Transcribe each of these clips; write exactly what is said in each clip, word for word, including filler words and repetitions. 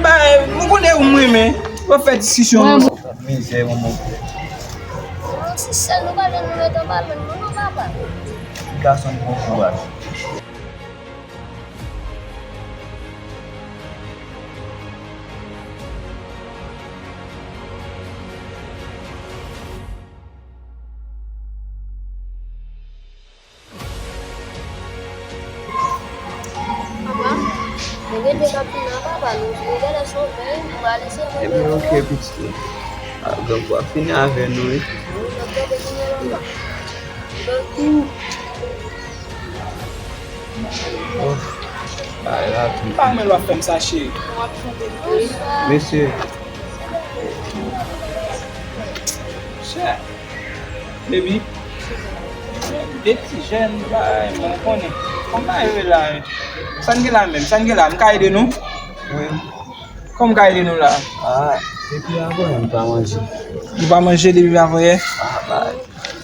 bay, bay, mwen konnen ou m renmen. W ap fè diskisyon. Mizè, manman. Ti sèl nou pa jwenn nou met anba lòn, non, non, papa. Ti gason bon kouraj. Papa, nou gen de k ap vin la, papa, nou, nou genlè sove, nou prale sove. Ebyen, oke, pitit. A, grangou ap fini avè nou, wi. Wi, n ap tande kounye a la. Oh, bagay la tou. Pa mwen lwa fè m sa, cheri. Mesye. Chè. Baby. De ti jèn, bagay, mwen konnen. Kòman bagay yo ye la, wi? Sa n gen la menm? Sa n gen la? M ka ede nou? Wi. Kòman m ka ede nou la? Ah, depi avanyè m pa manje. Ou pa manje depi avanyè? Ah, bay.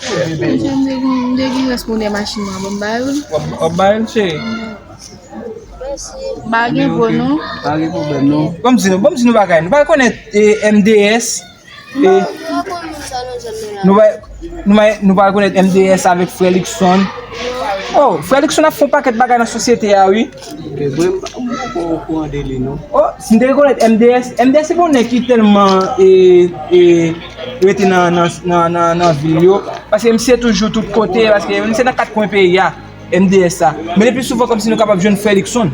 Mesye, m te gen, m te gen rès monè machin mwen, ban m ba yo. W ap, w ap ba yo l, cheri? Pa gen pwoblèm, non. Pa gen pwoblèm, non. Ban m di nou, ban m di nou bagay. Nou pa rekonèt, e, M D S? E, nou pa, nou pa, nou pa rekonèt M D S avèk frè Luckson? Oh, frè Luckson ap fè yon pakèt bagay nan sosyete a, wi. E, mwen, m pa, m poko okouran de li, non. Oh, si m te rekonèt M D S, M D S se bon nèg ki tèlman, e, e, rete nan, nan, nan, nan, nan vil yo. Paske misye toujou tout kote, paske misye nan kat kwen peyi a, M D S sa. Men le pli souvan kòmsi nou kapab jwenn frè Luckson.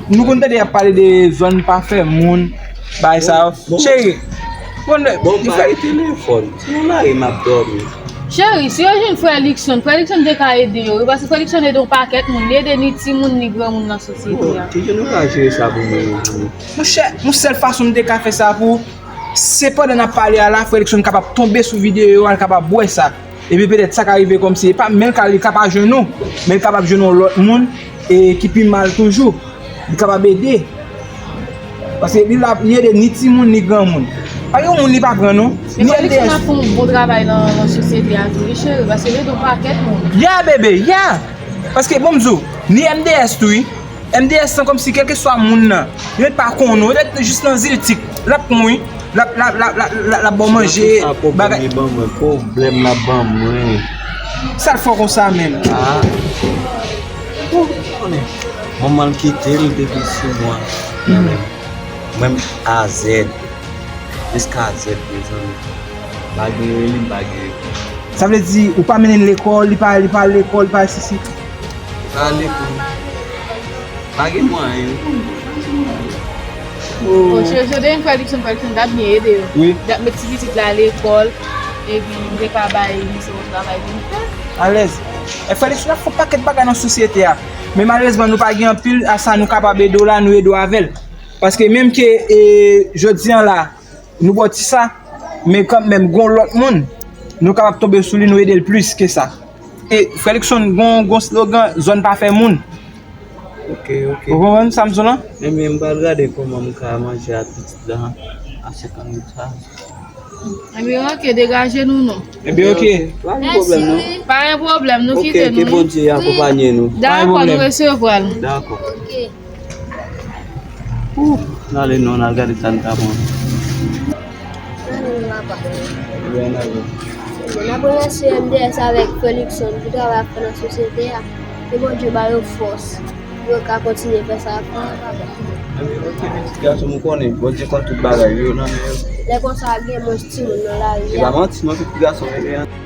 Nou konn tande y ap pale de zòn pa fè moun, bagay sa yo. Cheri, Bon, li fè telefòn. Si nou lage m ap dòmi. Cheri, si yo jwenn frè Luckson, frè Luckson te ka ede yo, wi, paske frè Luckson ede yon pakèt moun, li ede ni timoun, ni granmoun nan sosyete a. Bon, kijan nou ka jere sa pou mwen? Monchè, yon sèl fason m te ka fè sa pou ou, se pandan n ap pale a la, frè Luckson kapab tonbe sou videyo a, l kapab wè sa. Epi petèt sa ka rive kòmsi e pa, men l ka, li ka pa jwenn ou, men l kapab jwenn yon lòt moun e ki pi mal toujou. Li kapab ede. Paske li la, li ede ni timoun, ni granmoun. Pa gen moun li pa pran non. Ni M D S. Fè yon bon travay nan, nan sosyete a tou, wi, cheri, paske li ede yon pakèt moun. Ya, bebe, ya. Paske, bon, m di w, ni M D S tou, wi. M D S lan kòmsi kèlkeswa moun nan, yo pa konnen, yo jis nan ziltik. L ap mouri, l ap, l ap, l ap, l ap, l ap, l ap ba w manje, bagay. Pwoblèm li ban mwen, pwoblèm l ap ban mwen. Sa l fè w konsa menm? Ah. Ou konnen. Manman l kite l depi sis mwa. Mwen menm, mwen menm A Z. Jiska Z, mezanmi. M pa gen rele, m pa gen reponn. Sa vle di, ou pa mennen l lekòl, li pa, li pa al lekòl, li pa al sisi? Li pa al lekòl. Pa gen mwayen. Oh. Bon, cheri, si w te gen frè Luckson, frè Luckson t ap byen ede yo. Wi. Li t ap met ti pitit la lekòl, epi li te ka bay misye yon travay pou l fè. Alèz. E frè Luckson ap fè yon pakèt bagay nan sosyete a. Men malerezman, nou pa gen anpil a sa nou kapab ede w la, nou ede w avè l. Paske menm ke, e, jodi an la, nou ba w ti sa, men kanmenm, gon lòt moun, nou kapab tonbe sou li, nou ede l plis ke sa. E, frè Luckson, gon, gon slogan, zòn pa fè moun. Ok, ok. Ou konprann sa m di w lan? Ebyen, m pral gade kòman m ka manje ak pitit la, a senkant goud sa. Ebyen, ok, degaje nou non. Ebyen, ok. Pa gen pwoblèm non. Pa gen pwoblèm, nou kite nou. Ok, ke Bondye akonpanye nou. Dakò, nou resevwa l. Dakò. Ok. Ouh, n ale non, n al gade sa n ka pran. N ale non, papa. Ebyen, n ale. N ap remèsye M D S avèk frè Luckson pou travay y ap fè nan sosyete a. Ke Bondye ba yo fòs pou yo ka kontinye fè sa y ap fè a, papa. Ebyen, ok, pitit gason m, ou konnen, Bondye konn tout bagay, yo nan men yo. Lè konsa, gen mwens timoun nan lari a. E pa manti non, pitit gason m, ebyen.